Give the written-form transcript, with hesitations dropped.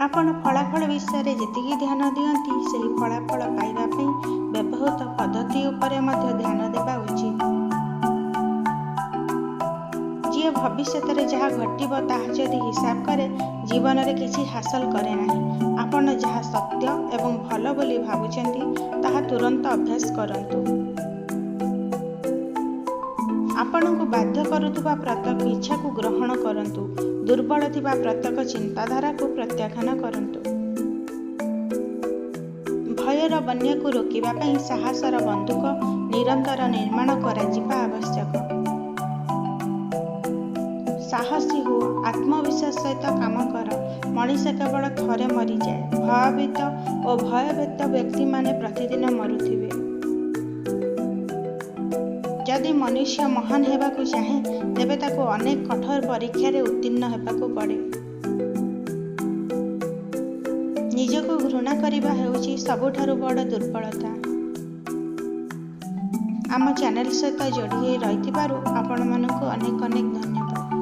ଆପଣ ଫଳାଫଳ ବିଷୟରେ ଯେତିକି ଧ୍ୟାନ ଦିଅନ୍ତି, ସେହି ଫଳାଫଳ ପାଇବା ପାଇଁ ବ୍ୟବହୃତ ପଦ୍ଧତି ଉପରେ ମଧ୍ୟ ଧ୍ୟାନ ଦେବା ଉଚିତ। ଯିଏ ଭବିଷ୍ୟତରେ ଯାହା ଘଟିବ ତାହା ଯଦି ହିସାବ କରେ, ଜୀବନରେ କିଛି ହାସଲ କରେ ନାହିଁ। ଆପଣ ଯାହା ସତ୍ୟ ଏବଂ ଭଲ ବୋଲି ଭାବୁଛନ୍ତି, ତାହା ତୁରନ୍ତ ଅଭ୍ୟାସ କରନ୍ତୁ। ଆପଣଙ୍କୁ ବାଧ୍ୟ କରୁଥିବା ପ୍ରତ୍ୟେକ ଇଚ୍ଛାକୁ ଗ୍ରହଣ କରନ୍ତୁ। ଦୁର୍ବଳ ଥିବା ପ୍ରତ୍ୟେକ ଚିନ୍ତାଧାରାକୁ ପ୍ରତ୍ୟାଖ୍ୟାନ କରନ୍ତୁ। ଭୟର ବନ୍ୟାକୁ ରୋକିବା ପାଇଁ ସାହସର ବନ୍ଧୁକ ନିରନ୍ତର ନିର୍ମାଣ କରାଯିବା ଆବଶ୍ୟକ। ସାହସୀ ହୁଅ, ଆତ୍ମବିଶ୍ୱାସ ସହିତ କାମ କର। ମଣିଷ କେବଳ ଥରେ ମରିଯାଏ। ଭୟଭୀତ ଓ ଭୟଭୀତ ବ୍ୟକ୍ତିମାନେ ପ୍ରତିଦିନ ମରୁଥିବେ। ଯଦି ମନୁଷ୍ୟ ମହାନ ହେବାକୁ ଚାହେଁ, ତେବେ ତାକୁ ଅନେକ କଠୋର ପରୀକ୍ଷାରେ ଉତ୍ତୀର୍ଣ୍ଣ ହେବାକୁ ପଡ଼େ। ନିଜକୁ ଘୃଣା କରିବା ହେଉଛି ସବୁଠାରୁ ବଡ଼ ଦୁର୍ବଳତା। ଆମ ଚ୍ୟାନେଲ ସହିତ ଯୋଡ଼ି ହୋଇ ରହିଥିବାରୁ ଆପଣମାନଙ୍କୁ ଅନେକ ଅନେକ ଧନ୍ୟବାଦ।